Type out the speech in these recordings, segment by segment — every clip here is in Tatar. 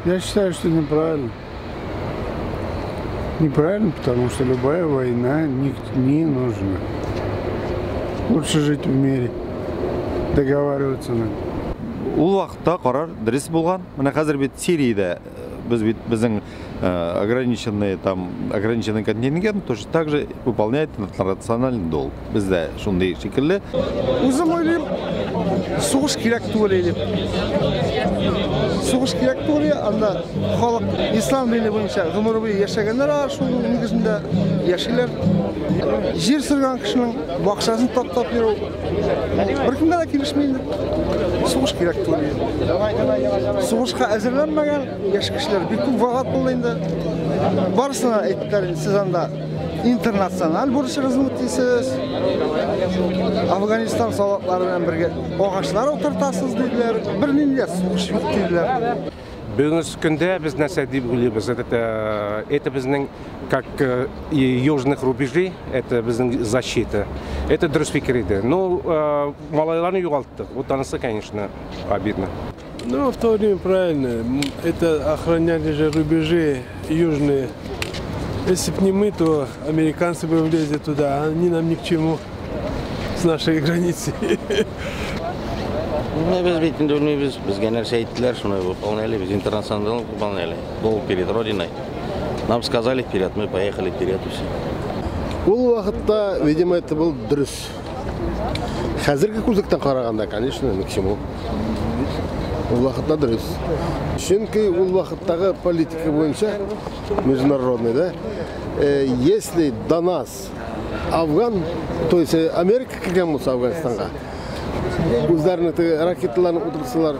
Я считаю, что неправильно. Неправильно, потому что любая война не нужна. Лучше жить в мире, договариваться надо. Ул вакытта карар дөрес булган. Менә хәзер бит Сириядә без бит безнең ограниченный там ограниченный контингент точно так же выполняет интернациональный долг. Бездә шундый шикелле. Үзем уйлыйм, сугыш кирәк түгел дип. Сугыш кирәк түгел, анда халык ислам дине буенча гомер буе яшәгәннәр, шул нигезендә яшиләр. Җир сөргән кешенең бакчасын таптап йөрү беркемгә дә килешми инде. Сугыш кирәк түгел. Сугышка әзерләнмәгән яшь кешеләр бик күп вафат булды инде. Барысына әйттеләр, сез анда интернациональ бурычыгызны үтисез. Афганистан солдатлары белән бергә агачлар утыртасыз диделәр. Бернинди сугыш юк диделәр. Бүгенге көндә без нәрсә дип уйлыйбыз? Это безнең как южных рубежей, это безнең защита. Это дөрес фикер иде. Ну, малайларны югалттык. Вот анысы, конечно, обидно. Ну, в то время правильно. Это охраняли же рубежи южные. Если б не мы, то американцы бы влезли туда, а они нам ни к чему с нашей границы. Без бит инде белмибез, безгә нәрсә әйттеләр, шуны выполняли, без интернационал выполняли. Долг перед Родиной. Нам сказали вперед, мы поехали вперед и все. Ул вакытта, видимо, это был дөрес. Хәзерге күзлектән караганда, конечно, ни к чему. Ул вакытта дөрес. Чөнки ул вакыттагы политика буенча международный, да, если до нас Афган, то есть Америка кергән булса Афганистанга, үзләренең теге ракеталарын утыртсалар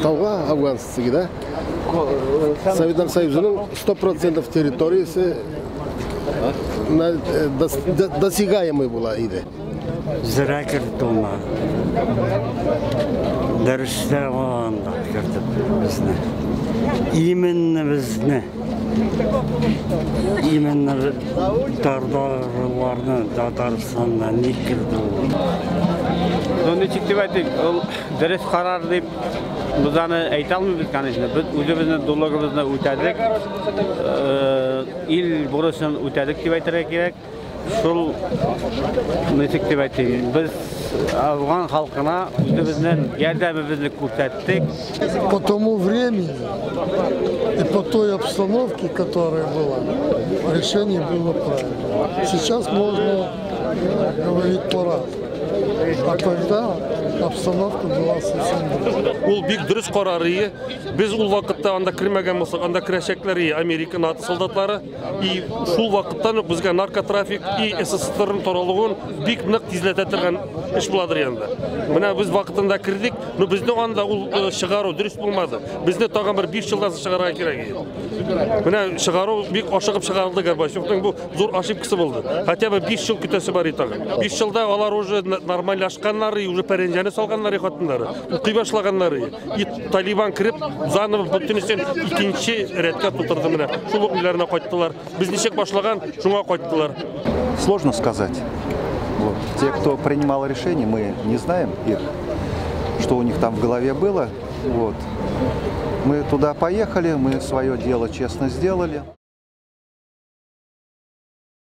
тауга Афганстанга, да, Советлар Союзының 100% территориясе досягаемый була иде. Зря керде ул. Дөрестә анда кертеп безне. Именно безне. Именно татарларны Татарстаннан ник керде ул? Ну, ничек дип әйтик, ул дөрес карар дип без аны әйтә алмыйбыз, конечно. Без үзебезнең долгыбызны үтәдек. Ил бурычын үтәдек дип әйтергә кирәк. Шул ничек дип әйтим, без Афган халкына үзебезнең ярдәмебезне күрсәттек. По тому времени и по той обстановке, которая была, решение было правильное. Сейчас можно говорить по-разному. А тогда обстановка была совсем другая. Ул бик дөрес карар ие. Без ул вакытта анда кермәгән булсак, анда керәчәкләр ие Америка, НАТО солдатлары. И шул вакыттан ук безгә наркотрафик и СССРның таралуын бик нык тизләтә торган эш буладыр инде. Менә без вакытында кердек, но безне анда ул чыгару дөрес булмады. Безне тагын бер 5 елдан соң чыгарга кирәк иде. Менә чыгару бик ашыгып чыгарылды Горбачевның, бу зур ошибкасы булды. Хотя бы 5 ел көтәсе бар иде тагын. 5 елда алар уже нормальлашканнар, уже пәрәнҗәне салганнар хатыннары, укый башлаганнар. И Талибан кереп, заново бөтенесен икенче рәткә тутырды менә. Шул ук өйләренә кайттылар. Без ничек башлаган, шуңа кайттылар. Сложно сказать. Вот. Те, кто принимал решение, мы не знаем их, что у них там в голове было. Вот. Мы туда поехали, мы свое дело честно сделали.